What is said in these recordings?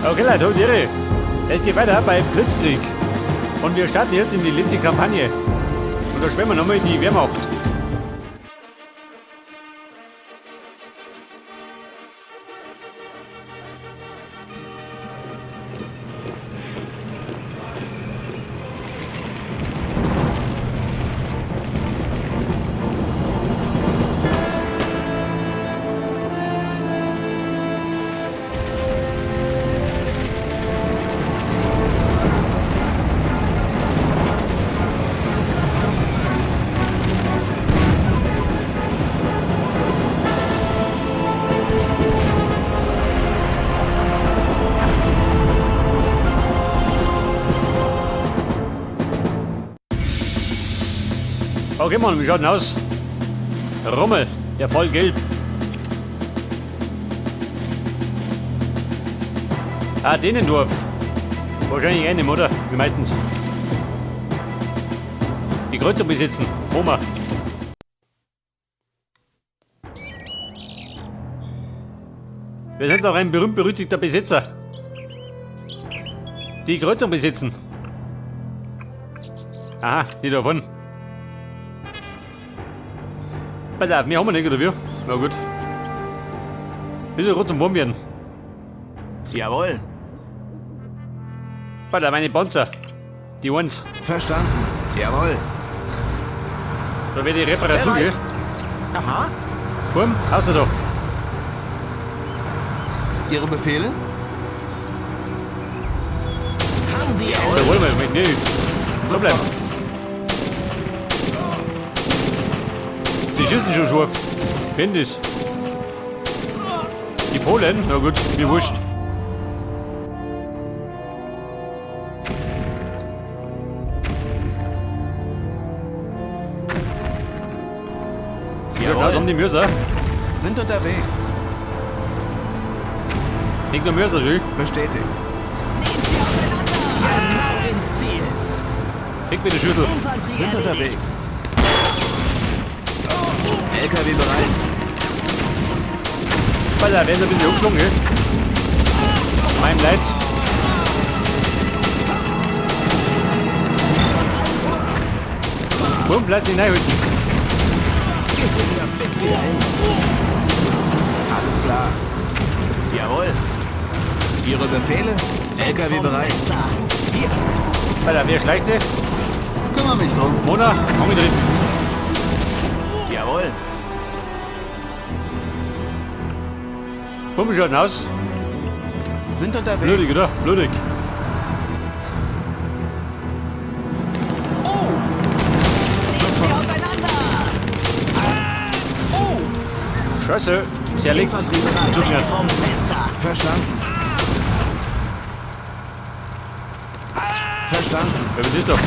Okay, Leute, holt ihre. Es geht weiter bei Blitzkrieg. Und wir starten jetzt in die letzte Kampagne. Und da spielen wir nochmal die Wehrmacht. Okay, Mann, wie schaut denn aus? Rummel, der voll gelb. Ah, Dänendorf. Wahrscheinlich einem, oder? Wie meistens. Die Kreuzung besitzen. Oma. Wir sind auch ein berühmt-berüchtigter Besitzer. Die Kreuzung besitzen. Aha, die davon. Pass auf, mehr haben wir nicht, oder wie? Na gut. Bisschen rot zum Wurm werden. Jawohl. Pass auf, meine Panzer. Die Ones. Verstanden. Jawohl. Da wird die Reparatur, gell? Bereit. Aha. Wurm, außer da. Ihre Befehle? Haben Sie Da wollen wir mit. Nee. So bleiben. Die schießen schon scharf. Kennt das. Die Polen? Na gut, mir wurscht. Die schaut aus um die Mörser. Sind unterwegs. Hängt noch Mörser, schön. Bestätigt. Nehmt sie auseinander! Genau ins Ziel! Hängt mit der Schüssel. Infanterie Sind erledigt. unterwegs. LKW bereit. Pass auf, wer ist ein bisschen umgeschlagen, gell? Meinem Leid. Wurm, lass dich reinhalten. Wir kriegen das fix wieder hin. Alles klar. Jawohl. Ihre Befehle? LKW Vom bereit. Fenster. Hier, Pass auf, wer schleicht sich? Kümmere mich drum. Mona, angetreten. Jawohl. Wurm schaut aus. Sind unterwegs. Blutig, oder? Blutig. nehmt sie auseinander! Scheiße. Zerlegt. Infanterie bereit. Zuschnitt. Vom Fenster! Verstanden. Verstanden. Wer besitzt doch?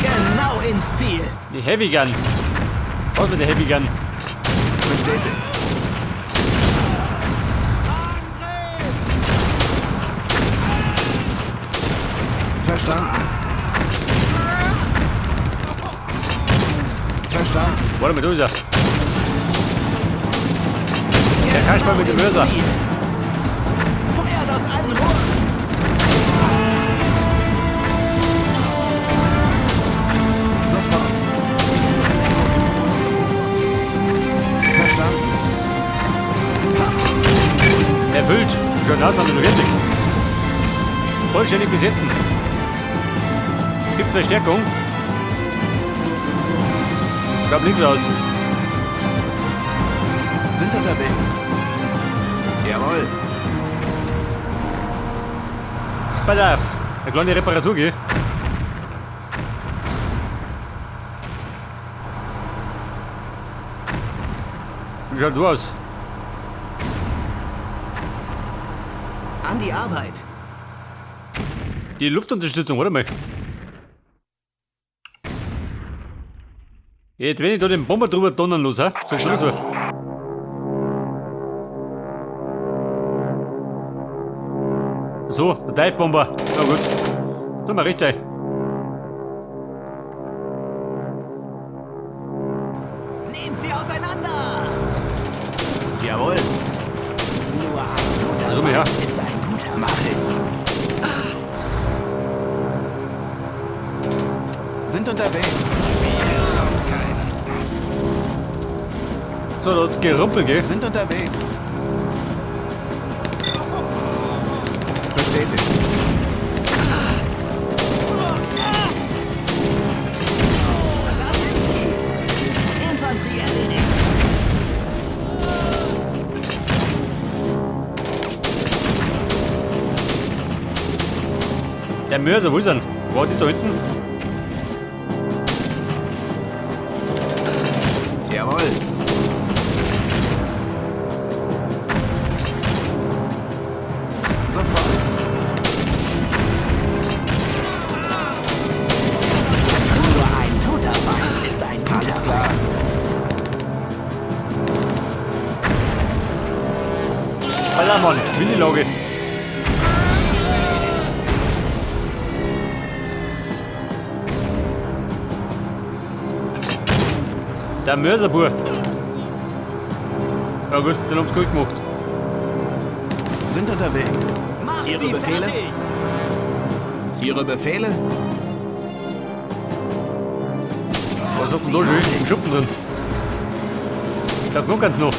Genau ins Ziel! Die Heavy Gun. Was mit der Heavy Gun? Bestätigt. Verstanden. Verstanden. Warte mal, da ist er. Der Kasper mit dem Genau ins Mörser. Ziel. Feuert aus allen Rohren! Sofort. Verstanden. Erfüllt. Schon aus, haben wir fertig. Vollständig besetzen. Gibt Verstärkung. Schaut links aus. Sind unterwegs. Jawohl. Pass auf. Eine kleine Reparatur, gell? Wie schaut du aus? An die Arbeit! Die Luftunterstützung, warte mal. Jetzt, wenn ich da den Bomber drüber donnern los, hä? Sag schon so. So, der Divebomber. Na gut. Tu mal richtig. Nehmt sie sie auseinander! Jawohl. Nur ein toter Komm her. Feind ist ein guter Mach ich. Sind unterwegs. So, da hat's gerumpelt, gell? Sind unterwegs. Bestätigt. Da sind sie! Infanterie erledigt! Der Mörser, wo ist er? Wo ist da hinten? Jawohl. Sofort. Nur ein toter Feind ist ein guter Alles klar. Alter Mann, Minilage. Der Mörserbur. Ja gut, den haben's gut gemacht. Sind unterwegs. Macht Ihre sie Befehle? fertig! Ihre Befehle? Was ist denn da schon im Schuppen drin? Da gucken sie noch.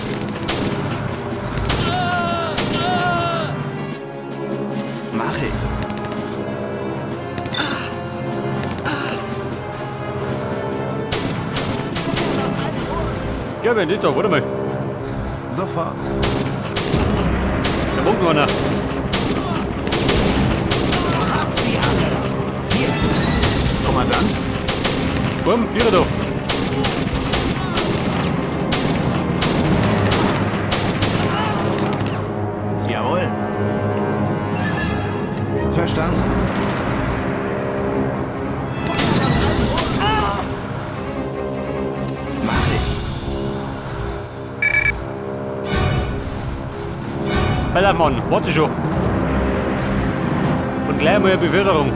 Mach ich. Ja, wer ist da? Warte mal. Sofort. Da wohnt noch einer. Hab sie alle! Hier! Kommandant? Bumm, Vierer da. Jawohl. Verstanden. Mach ich. Alter Mann, warte schon. Und gleich mal eine Beförderung.